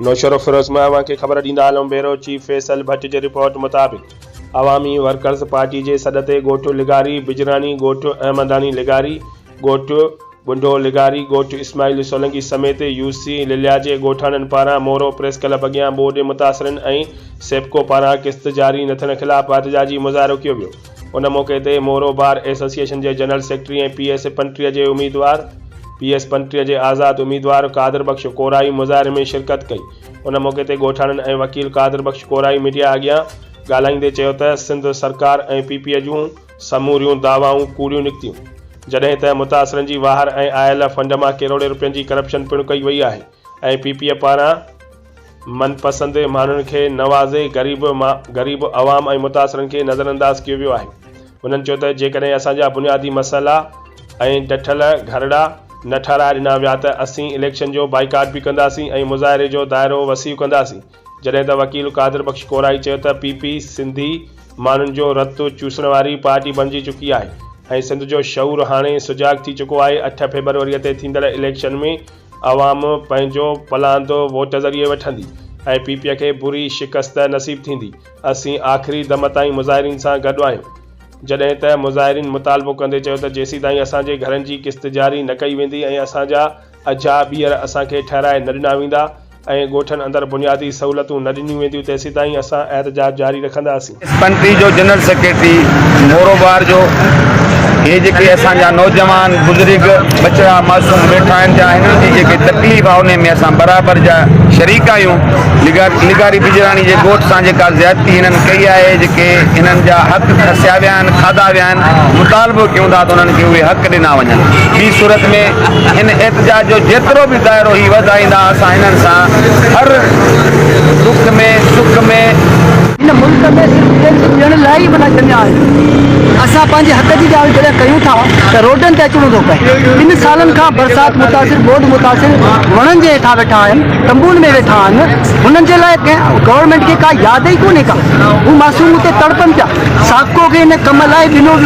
نوشهروفيروز مان اوهان کي خبر ڏيندا هلون بيورو چيف فيصل ڀٽ جي رپورٽ مطابق عوامي ورڪرز پارٽي جي سڏ تي ڳوٺ لغاري بجراڻي، ڳوٺ احمداڻي لغاري، ڳوٺ ٻنڍو لغاري، ڳوٺ اسماعيل سولنگي سميت يو سي لليا جي ڳوٺاڻن پاران مورو پريس ڪلب اڳيان ٻوڏ متاثرن ۽ سيپڪو پاران قسط جاري نه ٿيڻ خلاف احتجاجي مظاهرو ڪيو ويو. ان موقعي تي مورو بار ايسوسيئيشن جي جنرل سيڪريٽري ۽ پي ايس 35 جي اميدوار پي ايس 35 جي آزاد اميدوار قادر بخش ڪورائي مظاهري ۾ شرڪت ڪئي. ان موقعي تي ڳوٺاڻن ۽ وڪيل قادر بخش ڪورائي ميڊيا اڳيان ڳالهائيندي چيو ته سنڌ سرڪار ۽ پي پي جون سموريون دعوائون ڪوڙيون نڪتيون جڏهن ته متاثرن جي واهر ۽ آيل فنڊ مان ڪروڙين روپين جي ڪرپشن پڻ ڪئي وئي آهي ۽ پي پي پاران من پسند ماڻهن کي نوازي غريب غريب عوام ۽ متاثرن کي نظرانداز ڪيو ويو آهي. هنن چيو ته جيڪڏهن اسان جا بنيادي مسئلا ۽ ڊٺل گهرڙا نه ٺهرائي ڏنا ويا ته اسين اليڪشن جو بائيڪاٽ به ڪنداسين ۽ مظاهري جو دائرو وسيع ڪنداسين جڏهن ته وڪيل قادر بخش ڪورائي چيو ته پي پي سنڌي ماڻهن جو رت چوسڻ واري پارٽي بڻجي چڪي آهي ۽ سنڌ جو شعور هاڻي سجاڳ ٿي چڪو آهي اٺ فيبروري تي ٿيندڙ اليڪشن ۾ عوام پنهنجو پلاند ووٽ ذريعي وٺندي ۽ پي پي کي بري شڪست نصيب ٿيندي، اسين آخري دم تائين مظاهرين سان گڏ آهيون. جڏهن ته مظاهرين مطالبو ڪندي چيو ته جيسيتائين اسان جي گهرن جي قسط جاري نه ڪئي ويندي ۽ اسان جا اجها ٻيهر اسان کي ٺهرائي نه ڏنا ويندا ۽ ڳوٺن اندر بنيادي سهولتون نه ڏنيون وينديون تيسيتائين اسان احتجاج جاري رکنداسين. پنٽي جو جنرل سيڪريٽري مورو بار جو هي جيڪي اسان جا نوجوان بزرگ ٻچڙا معصوم ويٺا آهن جا هنن جي جيڪي تڪليف آهي انهي ۾ اسان برابر جا شريڪ آهيون لغاري بجراڻي جي ڳوٺ سان جيڪا زيادتي هنن ڪئي آهي جيڪي هنن جا حق کسيا ويا آهن کاڌا ويا آهن مطالبو ڪيون ٿا ته انهن کي اهي حق ڏنا وڃن ٻي صورت ۾ هن احتجاج جو جيترو به دائرو هي وڌائيندا اسان هنن سان هر ڏک ۾ سک ۾. هن ملڪ ۾ صرف ٽيڪس ڏيڻ لاء ئي وڏا ڄميا آهيون. اسان پنهنجي حق جي ڳالهه جڏهن ڪيون ٿا ته روڊن تي اچڻو ٿو پئي. ٻن سالن کان برسات متاثر ٻوڏ متاثر وڻن جي هيٺان ويٺا آهن، تنبون ۾ ويٺا آهن، هنن جي لاء ڪنهن گورنمينٽ کي ڪا ياد ئي ڪونهي ڪا. هو معصوم اتي تڙپن پيا. ساڪو کي ان ڪم لاء ڏنو ويو.